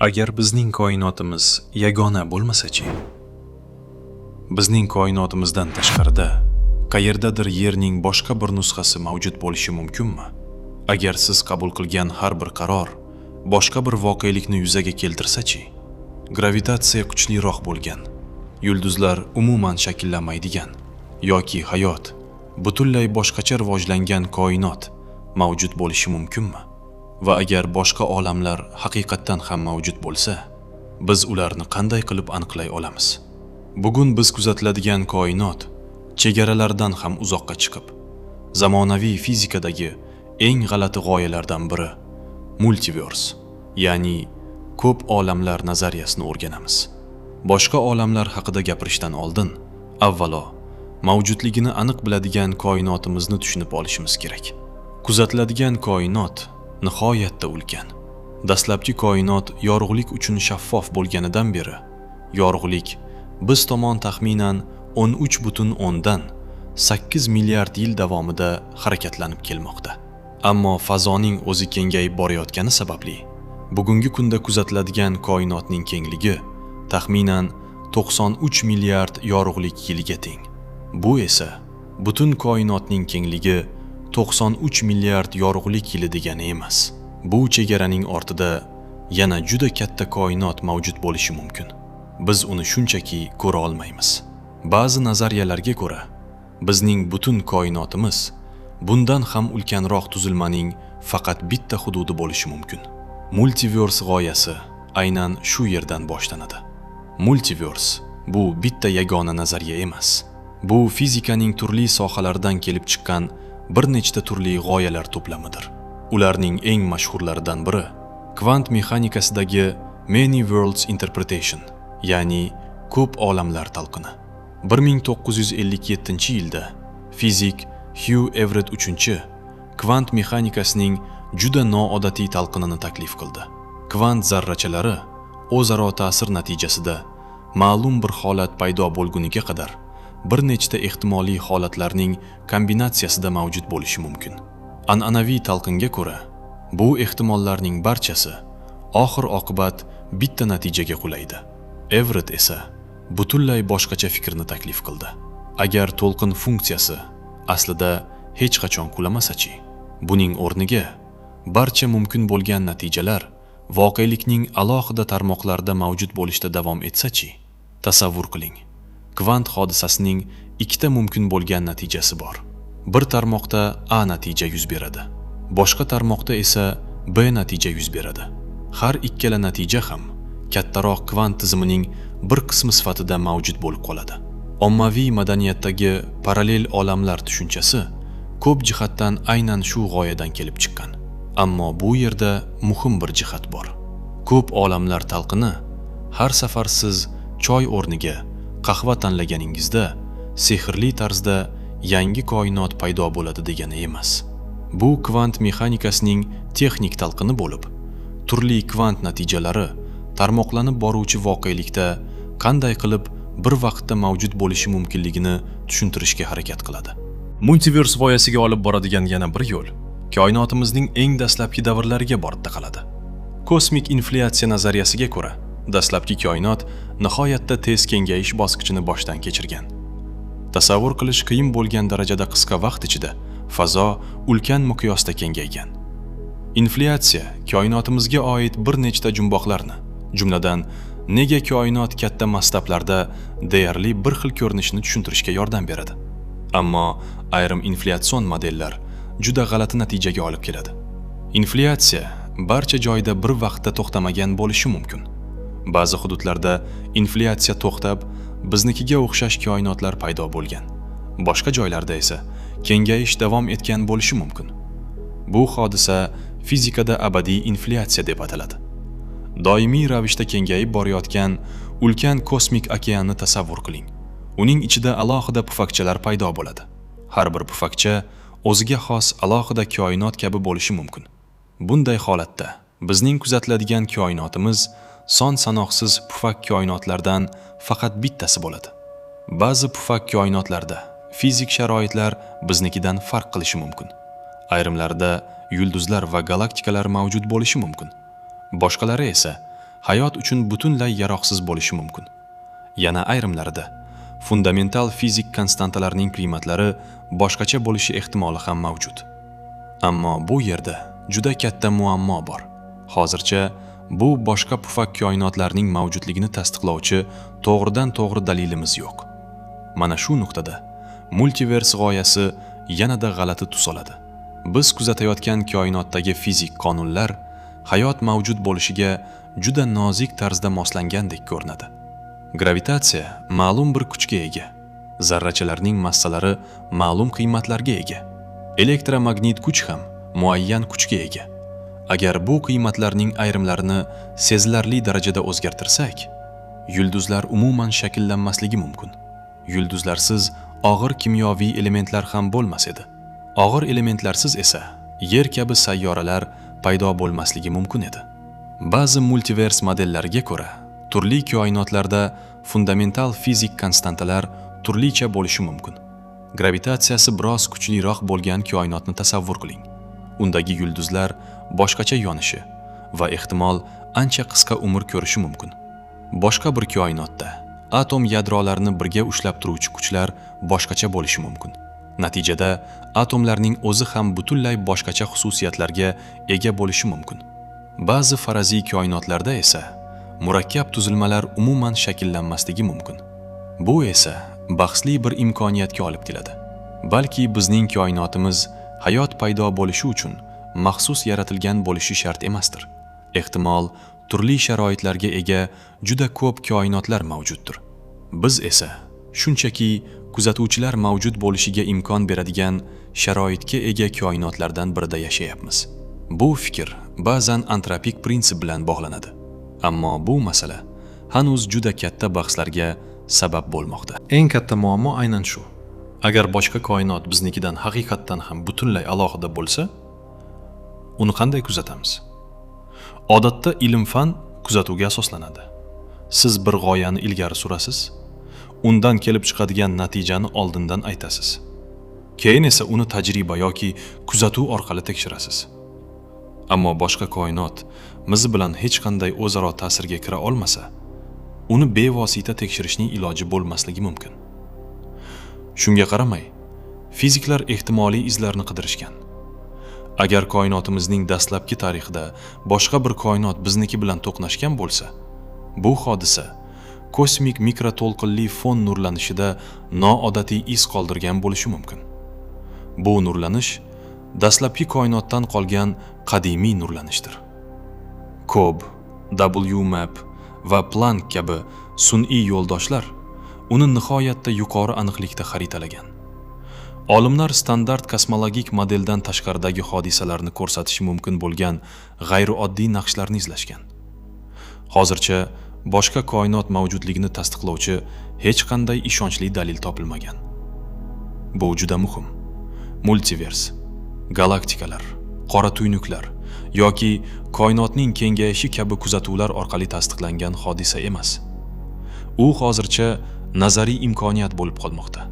Agar bizning koinotimiz yagona bo'lmasa-chi? Bizning koinotimizdan tashqarida qayerdadir Yerning boshqa bir nusxasi mavjud bo'lishi mumkinmi? Agar siz qabul qilgan har bir qaror boshqa bir voqelikni yuzaga keltirsa-chi? Gravitatsiya kuchliroq bo'lgan, yulduzlar umuman shakllanmaydigan yoki hayot butunlay boshqacha rivojlangan koinot mavjud bo'lishi mumkinmi? Va agar boshqa olamlar haqiqatdan ham mavjud bo'lsa, biz ularni qanday qilib aniqlay olamiz? Bugun biz kuzatiladigan koinot chegaralaridan ham uzoqqa chiqib, zamonaviy fizikadagi eng g'alati g'oyalardan biri multiverse, ya'ni ko'p olamlar nazariyasini o'rganamiz. Boshqa olamlar haqida gapirishdan oldin, avvalo mavjudligini aniq biladigan koinotimizni tushunib olishimiz kerak. Kuzatiladigan koinot nihoyatda ulkan. Dastlabki koinot yorug'lik uchun shaffof bo'lganidan beri yorug'lik biz tomon taxminan 13,8 milliard yil davomida harakatlanib kelmoqda. Ammo fazoning o'zi kengayib borayotgani sababli bugungi kunda kuzatiladigan koinotning kengligi taxminan 93 milliard yorug'lik yiliga teng. Bu esa butun koinotning kengligi 93 milliard yorug'lik yili degani emas. Bu chegaraning ortida yana juda katta koinot mavjud bo'lishi mumkin. Biz uni shunchaki ko'ra olmaymiz. Ba'zi nazariyalarga ko'ra, bizning butun koinotimiz bundan ham ulkanroq tuzilmaning faqat bitta hududi bo'lishi mumkin. Multiverse g'oyasi aynan shu yerdan boshlanadi. Multiverse bu bitta yagona nazariya emas. Bu fizikaning turli sohalaridan kelib chiqqan bir nechta turli g'oyalar to'plamidir. Ularning eng mashhurlaridan biri kvant mexanikasidagi Many Worlds Interpretation, ya'ni ko'p olamlar talqini. 1957-yilda fizik Hugh Everett III kvant mexanikasining juda noodatiy talqinini taklif qildi. Kvant zarrachalari o'zaro ta'sir natijasida ma'lum bir holat paydo bo'lguniga qadar bir nechta ehtimoliy holatlarning kombinatsiyasida mavjud bo'lishi mumkin. An'anaviy talqinga ko'ra, bu ehtimollarning barchasi oxir oqibat bitta natijaga qulaydi. Everett esa butunlay boshqacha fikrni taklif qildi. Agar to'lqin funksiyasi aslida hech qachon qulamasa-chi? Buning o'rniga barcha mumkin bo'lgan natijalar voqelikning alohida tarmoqlarida mavjud bo'lishda davom etsa-chi? Tasavvur qiling. Kvant hodisasining ikkita mumkin bo'lgan natijasi bor. Bir tarmoqda A natija yuz beradi. Boshqa tarmoqda esa B natija yuz beradi. Har ikkala natija ham kattaroq kvant tizimining bir qismi sifatida mavjud bo'lib qoladi. Ommaviy madaniyatdagi parallel olamlar tushunchasi ko'p jihatdan aynan shu g'oyadan kelib chiqqan. Ammo bu yerda muhim bir jihat bor. Ko'p olamlar talqini har safar siz choy o'rniga qahva tanlaganingizda sehrli tarzda yangi koinot paydo bo'ladi degani emas. Bu kvant mexanikasining texnik talqini bo'lib, turli kvant natijalari tarmoqlanib boruvchi voqelikda qanday qilib bir vaqtda mavjud bo'lishi mumkinligini tushuntirishga harakat qiladi. Multiverse g'oyasiga olib boradigan yana bir yo'l koinotimizning eng dastlabki davrlariga borib taqaladi. Kosmik inflyatsiya nazariyasiga ko'ra, dastlabki koinot nihoyatda tez kengayish bosqichini boshdan kechirgan. Tasavvur qilish qiyin bo'lgan darajada qisqa vaqt ichida fazo ulkan miqyosda kengaygan. Inflyatsiya koinotimizga oid bir nechta jumboqlarni, jumladan, nega koinot katta masshtablarda deyarli bir xil ko'rinishini tushuntirishga yordam beradi. Ammo ayrim inflyatsion modellar juda g'alati natijaga olib keladi. Inflyatsiya barcha joyda bir vaqtda to'xtamagan bo'lishi mumkin. Ba'zi hududlarda inflyatsiya to'xtab, biznikiga o'xshash koinotlar paydo bo'lgan. Boshqa joylarda esa kengayish davom etgan bo'lishi mumkin. Bu hodisa fizikada abadiy inflyatsiya deb ataladi. Doimiy ravishda kengayib borayotgan ulkan kosmik okeanni tasavvur qiling. Uning ichida alohida pufakchalar paydo bo'ladi. Har bir pufakcha o'ziga xos alohida koinot kabi bo'lishi mumkin. Bunday holatda bizning kuzatiladigan koinotimiz son sanoqsiz pufak koinotlardan faqat bittasi bo'ladi. Ba'zi pufak koinotlarda fizik sharoitlar biznikidan farq qilishi mumkin. Ayrimlarida yulduzlar va galaktikalar mavjud bo'lishi mumkin. Boshqalari esa hayot uchun butunlay yaroqsiz bo'lishi mumkin. Yana ayrimlarida fundamental fizik konstantalarning qiymatlari boshqacha bo'lishi ehtimoli ham mavjud. Ammo bu yerda juda katta muammo bor. Hozircha bu boshqa pufak koinotlarning mavjudligini tasdiqlovchi to'g'ridan-to'g'ri dalilimiz yo'q. Mana shu nuqtada multivers g'oyasi yanada g'alati tus oladi. Biz kuzatayotgan koinotdagi fizik qonunlar hayot mavjud bo'lishiga juda nozik tarzda moslangandek ko'rinadi. Gravitatsiya ma'lum bir kuchga ega. Zarrachalarning massalari ma'lum qiymatlarga ega. Elektromagnit kuch ham muayyan kuchga ega. Agar bu qiymatlarning ayrimlarini sezilarli darajada o'zgartirsak, yulduzlar umuman shakllanmasligi mumkin. Yulduzlarsiz og'ir kimyoviy elementlar ham bo'lmas edi. Og'ir elementlarsiz esa Yer kabi sayyoralar paydo bo'lmasligi mumkin edi. Ba'zi multivers modellariga ko'ra, turli koinotlarda fundamental fizik konstantalar turlicha bo'lishi mumkin. Gravitatsiyasi biroz kuchliroq bo'lgan koinotni tasavvur qiling. Undagi yulduzlar boshqacha yonishi va ehtimol ancha qisqa umr ko'rishi mumkin. Boshqa bir koinotda atom yadrolarini birga ushlab turuvchi kuchlar boshqacha bo'lishi mumkin. Natijada atomlarning o'zi ham butunlay boshqacha xususiyatlarga ega bo'lishi mumkin. Ba'zi faraziy koinotlarda esa murakkab tuzilmalar umuman shakllanmasligi mumkin. Bu esa bahsli bir imkoniyatga olib keladi. Balki bizning koinotimiz hayot paydo bo'lishi uchun maxsus yaratilgan bo'lishi shart emasdir. Ehtimol, turli sharoitlarga ega juda ko'p koinotlar mavjuddir. Biz esa shunchaki kuzatuvchilar mavjud bo'lishiga imkon beradigan sharoitga ega koinotlardan birida yashayapmiz. Bu fikr ba'zan antropik prinsip bilan bog'lanadi. Ammo bu masala hanuz juda katta bahslarga sabab bo'lmoqda. Eng katta muammo aynan shu. Agar boshqa koinot biznikidan haqiqatdan ham butunlay alohida bo'lsa, uni qanday kuzatamiz? Odatda ilm-fan kuzatuvga asoslanadi. Siz bir g'oyani ilgari surasiz, undan kelib chiqadigan natijani oldindan aytasiz. Keyin esa uni tajriba yoki kuzatuv orqali tekshirasiz. Ammo boshqa koinot biz bilan hech qanday o'zaro ta'sirga kira olmasa, uni bevosita tekshirishning iloji bo'lmasligi mumkin. Shunga qaramay, fiziklar ehtimoliy izlarni qidirishgan. Agar koinotimizning dastlabki tarixida boshqa bir koinot bizniki bilan to'qnashgan bo'lsa, bu hodisa kosmik mikroto'lqinli fon nurlanishida noodatiy iz qoldirgan bo'lishi mumkin. Bu nurlanish dastlabki koinotdan qolgan qadimiy nurlanishdir. COB, WMAP va Planck kabi sun'iy yo'ldoshlar uni nihoyatda yuqori aniqlikda xaritalagan. Olimlar standart kosmologik modeldan tashqaridagi hodisalarni ko'rsatishi mumkin bo'lgan g'ayrioddiy naqshlarni izlashgan. Hozircha boshqa koinot mavjudligini tasdiqlovchi hech qanday ishonchli dalil topilmagan. Bu juda muhim. Multivers, galaktikalar, qora tuynuklar yoki koinotning kengayishi kabi kuzatuvlar orqali tasdiqlangan hodisa emas. U hozircha nazariy imkoniyat bo'lib qolmoqda.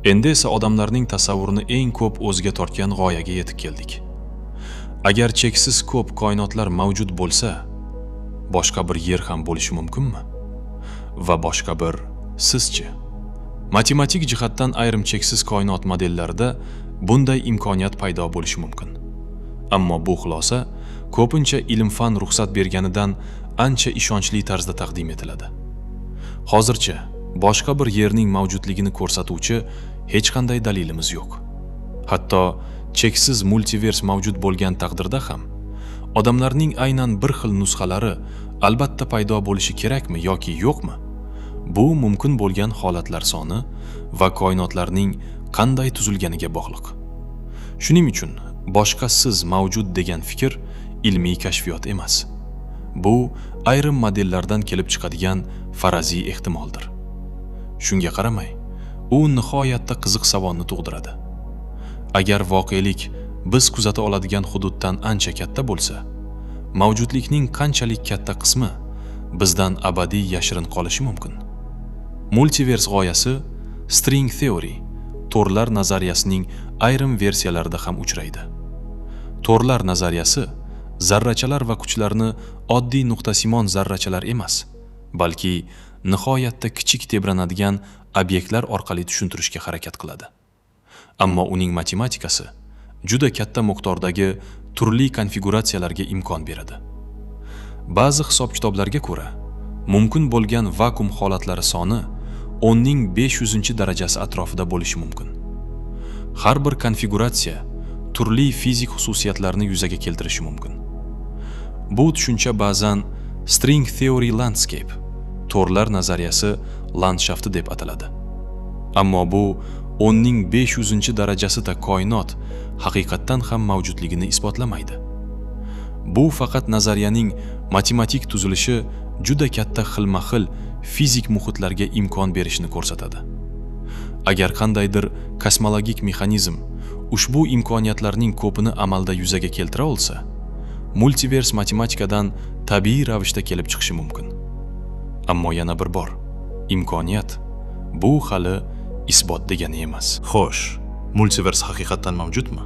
Endi esa odamlarning tasavvurini eng ko'p o'ziga tortgan g'oyaga yetib keldik. Agar cheksiz ko'p koinotlar mavjud bo'lsa, boshqa bir yer ham bo'lishi mumkinmi? Va boshqa bir sizchi? Matematik jihatdan ayrim cheksiz koinot modellarida bunday imkoniyat paydo bo'lishi mumkin. Ammo bu xulosa ko'pincha ilm-fan ruxsat berganidan ancha ishonchli tarzda taqdim etiladi. Hozircha boshqa bir yerning mavjudligini ko'rsatuvchi hech qanday dalilimiz yo'q. Hatto cheksiz multivers mavjud bo'lgan taqdirda ham odamlarning aynan bir xil nusxalari albatta paydo bo'lishi kerakmi yoki yo'qmi? Bu mumkin bo'lgan holatlar soni va koinotlarning qanday tuzilganiga bog'liq. Shuning uchun boshqa siz mavjud degan fikr ilmiy kashfiyot emas. Bu ayrim modellardan kelib chiqadigan faraziy ehtimoldir. Shunga qaramay, u nihoyatda qiziq savolni tug'diradi. Agar voqelik biz kuzata oladigan hududdan ancha katta bo'lsa, mavjudlikning qanchalik katta qismi bizdan abadiy yashirin qolishi mumkin? Multivers g'oyasi string theory, to'rlar nazariyasining ayrim versiyalarida ham uchraydi. To'rlar nazariyasi zarrachalar va kuchlarni oddiy nuqtasimon zarrachalar emas, balki nihoyatda kichik tebranadigan obyektlar orqali tushuntirishga harakat qiladi. Ammo uning matematikasi juda katta miqdordagi turli konfiguratsiyalarga imkon beradi. Ba'zi hisob-kitoblarga ko'ra, mumkin bo'lgan vakuum holatlari soni 10 500 darajasi atrofida bo'lishi mumkin. Har bir konfiguratsiya turli fizik xususiyatlarni yuzaga keltirishi mumkin. Bu tushuncha ba'zan string theory landscape, to'rlar nazariyasi landshafti deb ataladi. Ammo bu 10 500 darajasida koinot haqiqatdan ham mavjudligini isbotlamaydi. Bu faqat nazariyaning matematik tuzilishi juda katta xilma-xil fizik muhitlarga imkon berishini ko'rsatadi. Agar qandaydir kosmologik mexanizm ushbu imkoniyatlarning ko'pini amalda yuzaga keltira olsa, multivers matematikadan tabiiy ravishda kelib chiqishi mumkin. Ammo yana bir bor, imkoniyat bu hali isbot degani emas. Xo'sh, multivers haqiqatdan mavjudmi?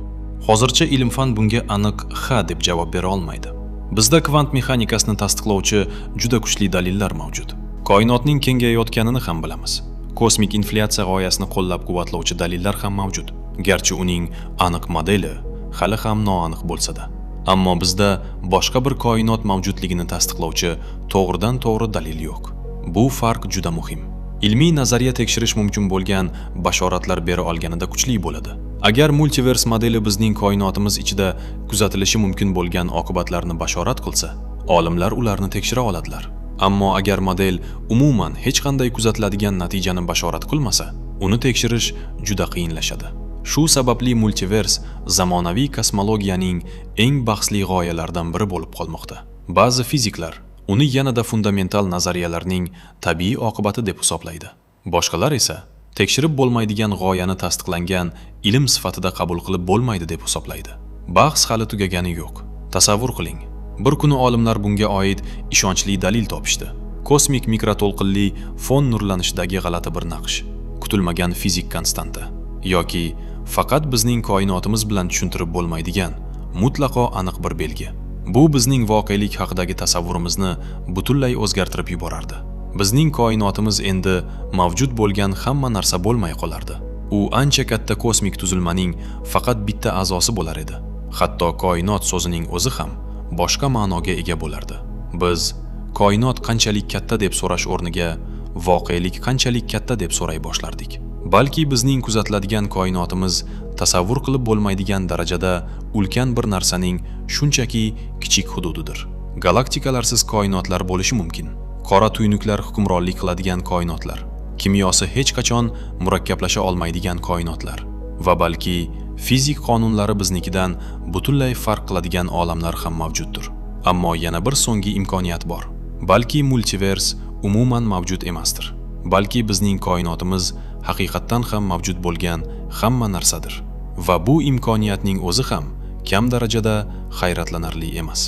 Hozircha ilm-fan bunga aniq ha deb javob bera olmaydi. Bizda kvant mexanikasini tasdiqlovchi juda kuchli dalillar mavjud. Koinotning kengayayotganini ham bilamiz. Kosmik inflyatsiya g'oyasini qo'llab-quvvatlovchi dalillar ham mavjud. Garchi uning aniq modeli hali ham noaniq bo'lsa-da. Ammo bizda boshqa bir koinot mavjudligini tasdiqlovchi to'g'ridan-to'g'ri dalil yo'q. Bu farq juda muhim. Ilmiy nazariya tekshirish mumkin bo'lgan bashoratlar bera olganida kuchli bo'ladi. Agar multivers modeli bizning koinotimiz ichida kuzatilishi mumkin bo'lgan oqibatlarni bashorat qilsa, olimlar ularni tekshira oladilar. Ammo agar model umuman hech qanday kuzatiladigan natijani bashorat qilmasa, uni tekshirish juda qiyinlashadi. Shu sababli multivers zamonaviy kosmologiyaning eng bahsli g'oyalaridan biri bo'lib qolmoqda. Ba'zi fiziklar uni yanada fundamental nazariyalarning tabiiy oqibati deb hisoblaydi. Boshqalar esa tekshirib bo'lmaydigan g'oyani tasdiqlangan ilm sifatida qabul qilib bo'lmaydi deb hisoblaydi. Bahs hali tugagani yo'q. Tasavvur qiling. Bir kuni olimlar bunga oid ishonchli dalil topishdi. Kosmik mikroto'lqinli fon nurlanishidagi g'alati bir naqsh, kutilmagan fizik konstanta yoki faqat bizning koinotimiz bilan tushuntirib bo'lmaydigan mutlaqo aniq bir belgi. Bu bizning voqelik haqidagi tasavvurimizni butunlay o'zgartirib yuborardi. Bizning koinotimiz endi mavjud bo'lgan hamma narsa bo'lmay qolardi. U ancha katta kosmik tuzilmaning faqat bitta a'zosi bo'lar edi. Hatto koinot so'zining o'zi ham boshqa ma'noga ega bo'lardi. Biz koinot qanchalik katta deb so'rash o'rniga voqelik qanchalik katta deb so'ray boshlardik. Balki bizning kuzatiladigan koinotimiz tasavvur qilib bo'lmaydigan darajada ulkan bir narsaning shunchaki kichik hududidir. Galaktikalarsiz koinotlar bo'lishi mumkin. Qora tuynuklar hukmronlik qiladigan koinotlar, kimyosi hech qachon murakkablasha olmaydigan koinotlar va balki fizik qonunlari biznikidan butunlay farq qiladigan olamlar ham mavjuddir. Ammo yana bir so'nggi imkoniyat bor. Balki multivers umuman mavjud emasdir. Balki bizning koinotimiz haqiqatdan ham mavjud bo'lgan hamma narsadir. Va bu imkoniyatning o'zi ham kam darajada hayratlanarli emas.